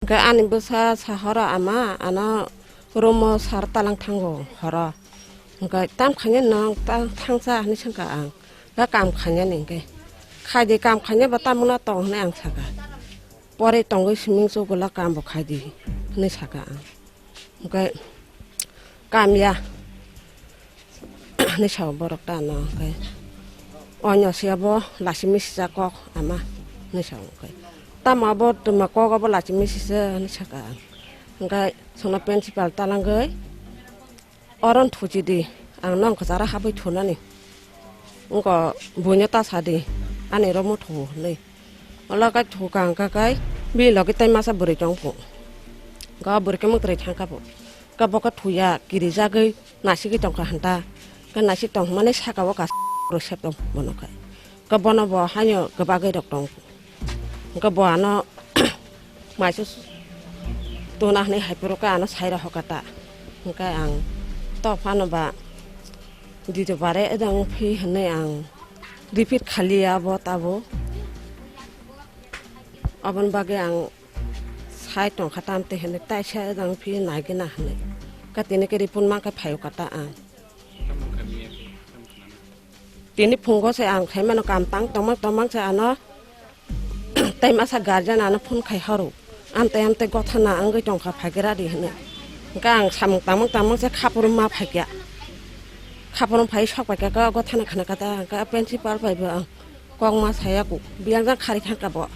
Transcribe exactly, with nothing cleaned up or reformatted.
Hwnkhe ani bwsa sa horo, "Ama, ano room o sar talang thango horo." Hwnkhe, "Tam khaina nwng ta-, thangsa?" hwnwi swngkha ang. Hwnkhe, "Kam khaina ni," hwnkhe, "Khaidi, kam khaina ba tamungno tong," hwnwi ang sakha. "Pore tongwi siming chugula kam bo khaidi," hwnwi sakha ang. Hwnkhe, "Kam ya," hwnwi sao borok ta ano, hwnkhe, "Oino se abo lachimwi sijak kok ama," hwnwi sao, hwnkhe, "Tamo abo twma kok abo lachimwi sijak?" hwnwi sakha ang. Hwnkhe, "Sono principal talangwi, oro thuchi di, ang nong kwcharo habwi thunani. Wngkha buino ta sa di, ani room o thuo," hwnwi. Ulo khe thuka hwnkha khe bini logi tai masa bwrwi tong phu. Hwnkhe o bwrwi khe mwtwrwi thangkha phu. Hwnkhe bo khe thuya, kirijagwi nasigwi tongkha hanta. Hwnkhe nasik tongmani saka o kaisa rw sep tong bono khe. Hwnkhe bono bo haino kwbagwi rok tong phu. Hwnkhe bo ano maisu tuna hwnwi hai phuru khe ano sai rw hokha ta. Hwnkhe ang to phano ba dito bare edang phi hwnwi ang repeat khaliya bo tabo. Aboni bagwi ang sai tongkha tamte hwnwi taisa edang phi naigwna hwnwi. Katini ke ripun mankhe phaio kata ang. Tini phungo se ang khaimano kam tang tongmang tongmang se ano tai masa guardian ano phone khai horo. Amte amte gothana wngwi tongkha phaikhe radi hwnwi. Hwnkhe ang samung tangmang tangmang se khapuru ma phaikya. Khapuru phai sok paikha khe gothana khna kata hwnkhe principal phaibo ang kokma saya ku biyang jang khari thangkha bo.